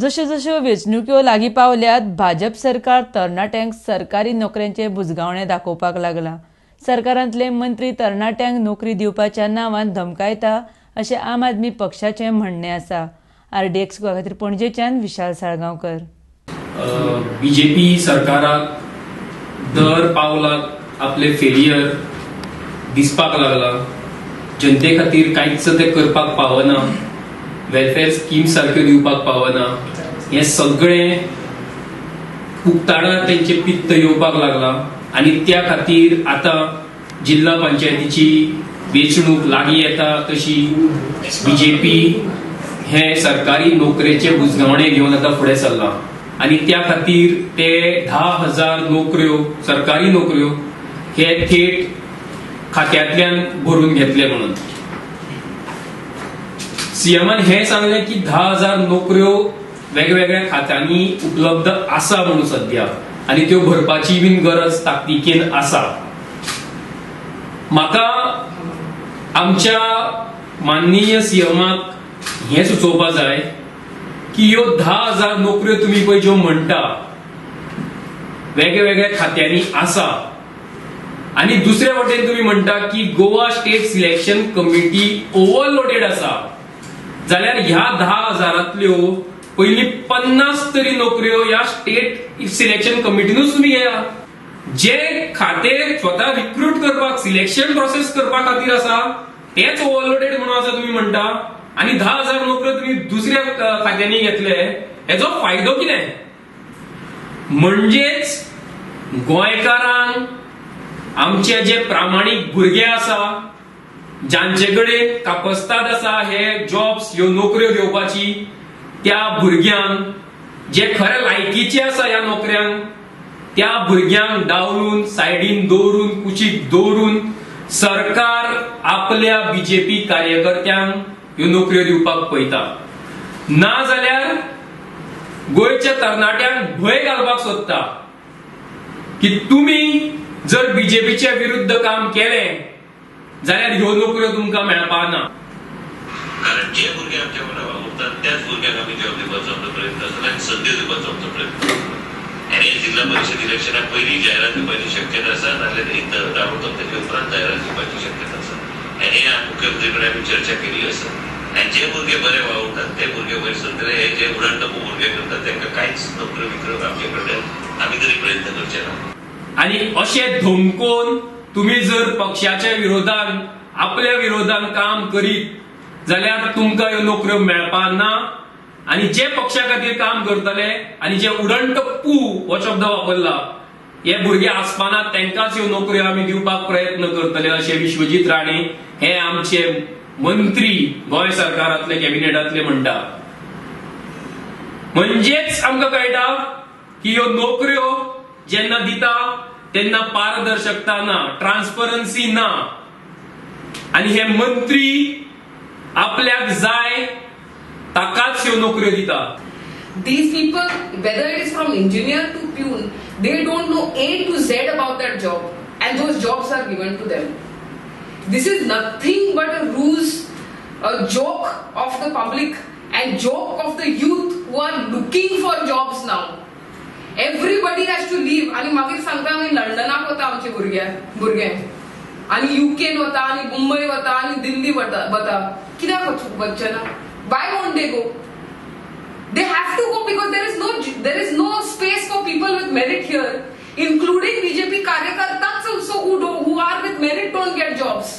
जश्यो जश्यो वेंचणुक्यो लागीं पावल्यात, भाजप सरकार तरणाट्यांक सरकारी नोकऱ्यांचे बुजगावणे दाखोवपाक लागलां. सरकारांतले मंत्री तरणाट्यांक नोकरी दिवपाच्या नांवान धमकायता अशें आम आदमी पक्षाचें म्हणणें आसा. आरडीएक्स गोवा खातीर पणजेच्यान विशाल साळगांवकर. बीजेपी सरकाराक दर पावलाक आपले फेलियर दिसपाक लागला. जनते खातीर कांयच ते करपाक पावना, वेलफेअर स्कीम सारक्यो दिवपाक पावना. हें सगळें उक्ताडार तेंचे पित्त येवपाक लागला आनी त्या खातीर आतां जिल्हा पंचायतीची वेंचणूक लागीं येता तशी बीजेपी हे सरकारी नोकरेचे बुजगावणे घेवन आतां फुडें सरला आनी त्या खातीर ते 10,000 नोकऱ्यो, सरकारी नोकऱ्यो हे थेट खात्यांतल्यान भरून घेतले म्हणून सीएमान हें सांगलें की 10,000 नोकऱ्यो वेगवेगळ्या खात्यांनी उपलब्ध आसा म्हणून सध्या आनी त्यो भरपाची बीन गरज ताकतिकेन आसा. म्हाका आमच्या माननीय सीएमाक हें सुचोवपा जाय की ह्यो 10,000 नोकऱ्यो तुमी पळय ज्यो म्हणटा वेगवेगळ्या खात्यांनी आसा आनी दुसरे वटेन तुमी म्हणटा की Goa state selection committee overloaded आसा, जाल्यार ह्या 10,000तल्यो पयलीं 50 तरी नोकऱ्यो ह्या स्टेट सिलेक्शन कमिटीनूच तुमी घेया. जे खाते स्वता रिक्रूट करपाक, सिलेक्शन प्रोसेस करपा खातीर आसा, तेच ओव्हरलोडेड म्हणून आसा तुमी म्हणटा आनी 10,000 नोकऱ्यो तुमी दुसऱ्या खात्यांनी घेतले, हेजो फायदो कितें? म्हणजेच गोंयकारांक, आमचे जे प्रामाणीक भुरगे आसा, जांचे कडेन कापस्ताद आसा हे जॉब्स, ह्यो नोकऱ्यो घेवपाची, त्या भुरग्यांक, जे खरे लायकीचे आसा ह्या नोकऱ्यांक, त्या भुरग्यांक डावलून, सायडीन दवरून, कुशीक दवरून सरकार आपल्या बीजेपी कार्यकर्त्यांक ह्यो नोकऱ्यो दिवपाक पळयता, ना जाल्यार गोंयच्या तरणाट्यांक भंय घालपाक सोदता की तुमी जर बीजेपीच्या विरुद्ध काम केलें जाल्यार ह्यो नोकऱ्यो तुमकां मेळपा ना. कारण जे भुरगे आमच्या वांगडा वावुरतात, त्याच भुरग्यांक आमी जॉब दिवपाचो आमचो प्रयत्न आसतलो आनी संदी दिवपाचो आमचो प्रयत्न आसतलो. आनी जिल्हा परिशद इलेक्शनाक पयलीं जायरात दिवपाची शक्यता आसा, नाल्यार ताबडतोब तेच्या उपरांत जायरात दिवपाची शक्यता आसा. आनी हे मुख्यमंत्री कडेन आमी चर्चा केली आसा. आनी जे भुरगे बरे वावुरतात ते भुरगे वयर सरतले. हे जे उडणटप्पू भुरगे करतात, तांकां कांयच नोकऱ्यो बिकऱ्यो आमचे कडल्यान आमी तरी प्रयत्न करचे ना. आणि अशें धमकोवन तुम्ही जर पक्षाच्या विरोधान, आपल्या विरोधान काम करीत जाल्यार तुमकां ह्यो नोकऱ्यो मेळपा ना. आणि जे पक्षा खातीर काम करतले आणि जे उडणटप्पू हो शब्द वापरला, हे भुरगे आसपाना, तांकांच ह्यो नोकऱ्यो आमी दिवपाक प्रयत्न करतले, अशें विश्वजीत राणे हे आमचे मंत्री गोंय सरकारांतले, कॅबिनेटांतले म्हणटा. म्हणजेच आमकां कळटा की ह्यो नोकऱ्यो जेन्ना दिता तेन्ना पारदर्शकता ना, ट्रान्सपरन्सी ना आणि हे मंत्री आपल्याक जाय ताकाच ह्यो नोकऱ्यो दिता. These people, whether it is from engineer to peon, they don't know A to Z about that job, and those jobs are given to them. This is nothing but a ruse, a joke of the public and joke of the youth who are looking for jobs now. Everybody has to leave. आणि मागीर सांगता, आमी लंडनाक वता आमचे भुरगे आणि युकेन वता आणि मुंबय वता आणि दिल्ली वता. कित्याक वचचे ना? Why won't they go? They have to go because there is no space for people with merit here, including BJP कार्यकर्ता.